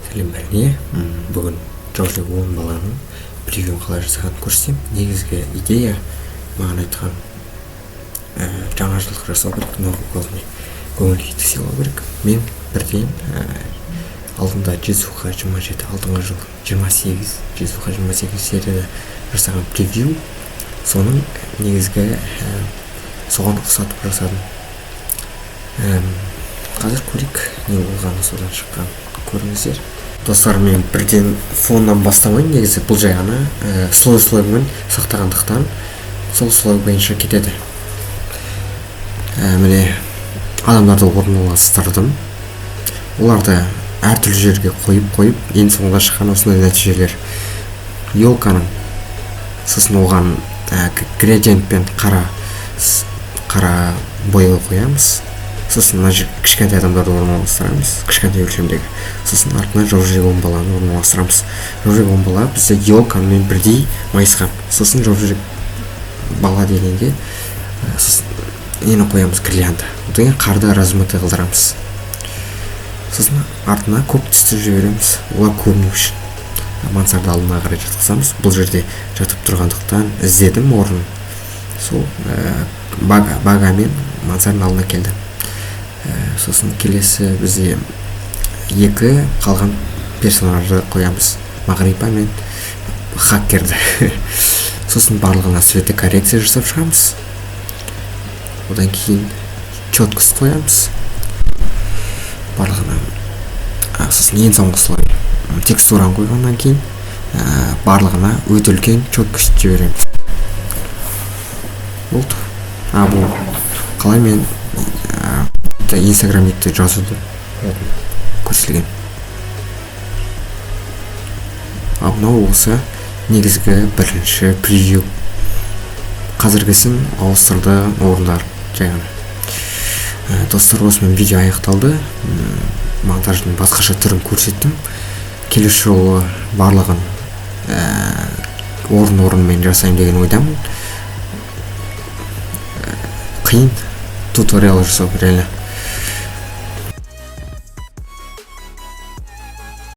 Сәлем бәріне! Бүгін Жаужүрек 10 баланың превьюін қалай жасағанын көрсетемін. Негізгі идея маған айтқан, жаңа жылдық жасау керек, но главный көңіл күйді сыйлау керек. Мен бірден алдында Жетісуға 27, алдыңғы жыл 28, Жетісуға 28 серияда жасаған превью, соның негізгі соған ұқсатып жасадым. Қазір көрейік не болғаны, содан шыққан көріңіздер. Достар, мен бірден фоннан бастамаймын. Негізі бұл жай ғана слой слоймен сақтағандықтан, сол слой бойынша кетеді. Міне, адамдарды орналастырдым, оларды әртүрлі жерге қойып қойып, ең соңында шыққан осындай нәтижелер. Елканың сосын оған градиентпен қара бояу қоямыз. Сосын мына кішкентай адамдарды орналастырамыз, кішкентай өлшемдегі. Сосын артына Жаужүрек 10 баланы орналастырамыз. Жаужүрек 10 бала бізде елкамен бірдей майысқан. Сосын Жаужүрек бала дегенге сосын нені қоямыз? Гирлянда. Одан кейін қарды размытый қылдырамыз. Сосын артына көк түсті жібереміз, олар көріну үшін. Мансарда алдына қарай жатқызамыз. Бұл жерде жатып тұрғандықтан, іздедім орнын, сол багамен мансардың алдына келді. Сосын келесі бізде екі қалған персонажды қоямыз, Мағрипа мен хакерді. Сосын барлығына цветокоррекция жасап шығамыз. Одан кейін четкость қоямыз барлығына. Сосын ең соңғы слой, текстураны қойғаннан кейін, барлығына өте үлкен четкость жібереміз. Болды. А бұл қалай мен Инстаграм жазуды көрсетілген. Ал мынау осы негізгі бірінші превью. Қазіргісін ауыстырды орындар жай ғана. Достар, осымен видео аяқталды. Монтаждың басқаша түрін көрсеттім. Келесі жолы барлығын орын орнымен жасаймын деген ойдамын. Қиын туториал жасау реально.